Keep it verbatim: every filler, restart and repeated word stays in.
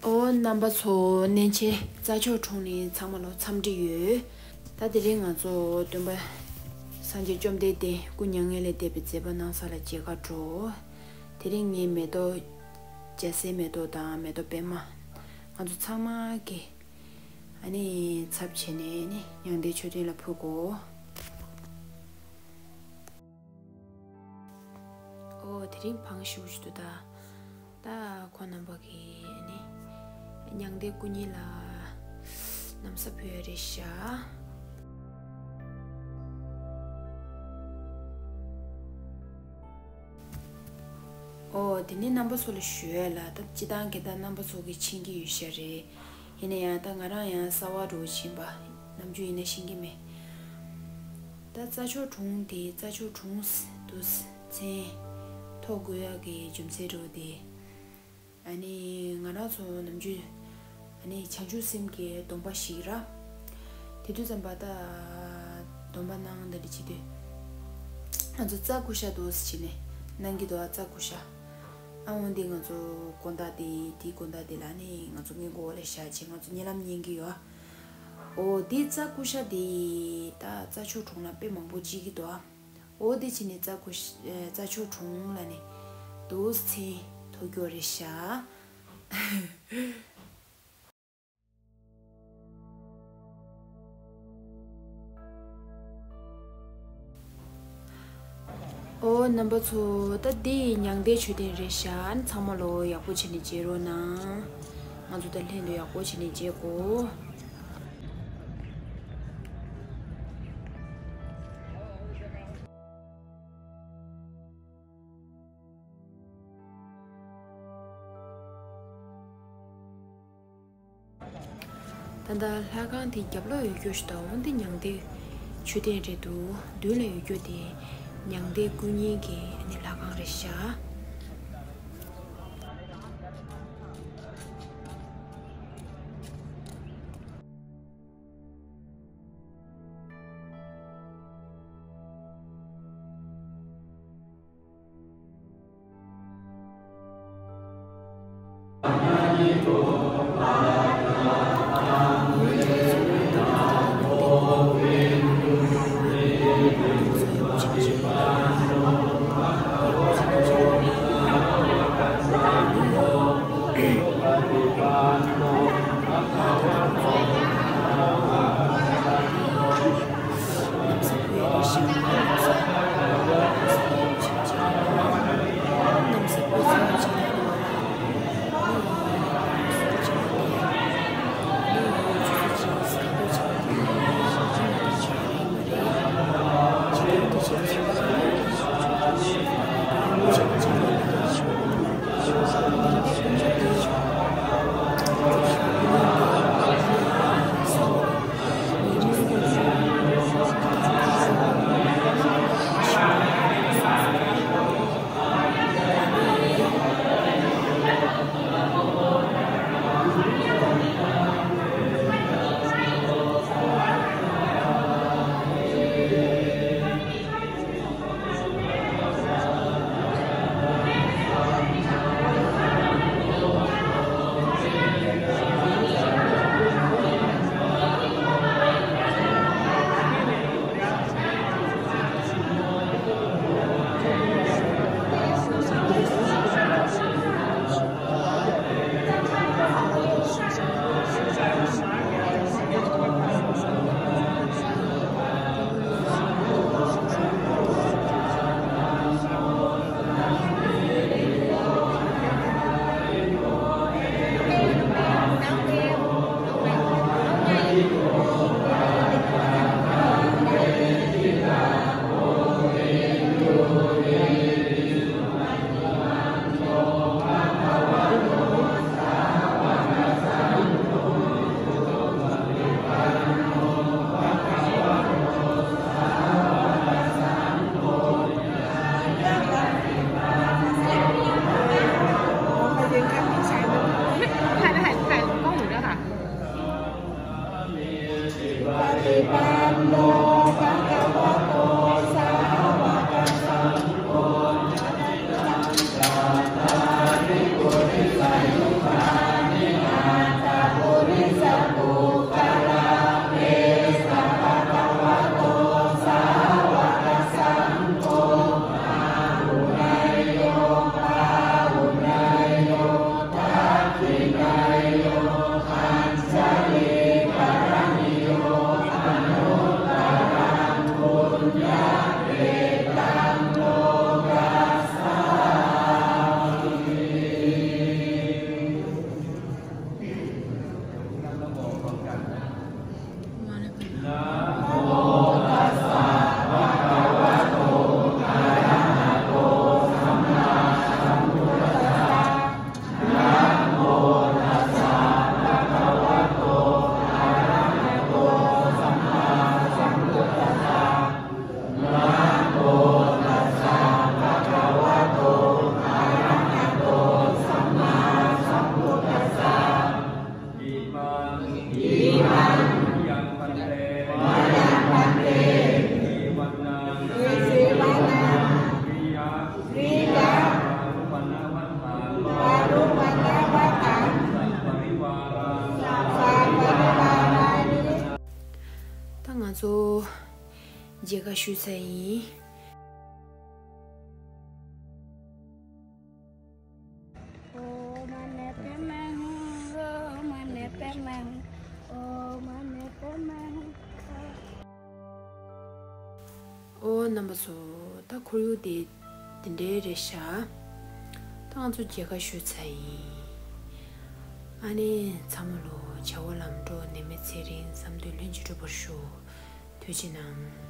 ཨོ་རྣམ་པ་ཚོ། ནན་ཆེ་རྩྭ་མཆོག་གྲོང་ནས་ཚང་མ་ལོ་འཚམས་འདྲི་ཡོད། ད་དེ་རིང་ང་ཚོ་སྟོན་པ་སངས་རྒྱས་བཅོམ་ལྡན་འདས་སྐུ་མྱ་ངན་ལས་འདས་པའི་མཛད་པ་གནང་ས་ལ་མཇལ་ཁ་འགྲོ། དེ་རིང་ངས་མེ་ཏོག་རྒྱ་སེ་མེ་ཏོག་དང་མེ་ཏོག་པད་མ། ང་ཚོ་ཚང་མ་གི་ཨ་ནི་ཚབ་བྱས་ནས་ནི་མྱང་འདས་མཆོད་རྟེན་ལ་ཕུལ་གོ། ཨོ་དེ་རིང་བང་ཞིག་འདུག་ད། ད་ཁོང་རྣམ་པ་གིས་ནི་མྱང་འདས་སྐུ་བརྙན་ལ་ན་བཟའ་ཕུལ་ཡ་རེད་ཤག། ཨོ་དེ་ནི་རྣམ་པ་ཚོ་ལ་ཞུ་ཡ་ལ། ད་སྤྱི་བཏང་གི་ད་རྣམ་པ་ཚོ་གིས་མཁྱེན་གྱི་ཡོད་ཤག་རེད། ཡིན་ན་ཡང་ད་ང་རང་ཡང་གསར་པ་འདྲ་བོ་ཕྱིན་པ། ནམ་རྒྱུན་ཡིན་ན་ཤེས་ཀྱི་མེད། ད་རྩྭ་མཆོག་གྲོང་དེ་རྩྭ་མཆོག་གྲོང་དུ་མཚན་ཐོགས་དགོས་ཡག་གི་རྒྱུ་མཚན་འདྲ་བོ་དེ། ཨ་ནི་ང་རང་ཚོ་ནམ་རྒྱུན་ཨ་ནི་བྱང་ཆུབ་སེམས་ཀྱི་སྡོམ་པ་ཞིག་ར། དེ་དུས་ཙམ་པ་ད་སྡོམ་པ་གནང་འདི་འདྲ་བྱེད་དུས། ང་ཚོ་རྩྭ་ཀུ་ཤ་འདུག་ཟེར་བྱས་ནས་གནང་གི་འདུག་ཨ། རྩྭ་ཀུ་ཤ། ཨ་འོ་འདི་ང་ཚོ་དགོང་དག་དེ་དེའི་དགོང་དག་དེ་ལ་ནི་ང་ཚོ་སྔས་མགོ་ལ་བཞག་བྱས་ང་ཚོ་གཉིད་ལམ་ཉན་གྱི་ཡོད། ཨོ་དེ་རྩྭ་ཀུ་ཤ་དེ་ད་རྩྭ་མཆོག་གྲོང་ལ་དཔེ་མང་པོ་སྐྱེ་གི་འདུག་ཨ། ཨོ་དེ་བྱས་ནས་རྩྭ་ཀུ་ཤ་རྩྭ་མཆོག་གྲོང་ལ་ནི་འདུག་མཚན་ཐོགས་རྒྱུ་རེད་ཤག། ཨོ་རྣམ་པ་ཚོ། ད་འདི་མྱང་འདས་མཆོད་རྟེན་རེད་ཤག། ཚང་མ་ལོ་ཡག་པོ་བྱས་ནས་མཇལ་རོགས་གནང་། ང་ཚོ་ད་ལྷན་དུ་ཡག་པོ་བྱས་ནས་མཇལ་གོ། ད་ལྟ་ལྷ་ཁང་དེ་རྒྱབ་ལོགས་ཡོད་རྒྱུ་ཞིག་དང་འོ་འདི་མྱང་འདས་མཆོད་རྟེན་རེད་འདུག། མདུན་ལ་ཡོད་རྒྱུ་དེ་མྱང་འདས་སྐུ་བརྙན་གྱི་ཨ་ནི་ལྷ་ཁང་རེད་ཤག། མཇལ་ཁ་ཞུས་ཚར་ཡིན། ཨོ་རྣམ་པ་ཚོ། ད་ཁོར་ཡུག་དེ་དེ་འདྲའི་རེད་ཤག་ད་ང་ཚོ་མཇལ་ཁ་ཞུས་ཚར་ཡིན། ཨ་ནི་ཚང་མ་ལོ་བྱ་བ་ལམ་འགྲོ་ནད་མེད་ཚེ་རིང་བསམ་དོན་ལྷུན་གྱིས་འགྲུབ་པར་ཤོག་ཐུགས་རྗེ་གནང་།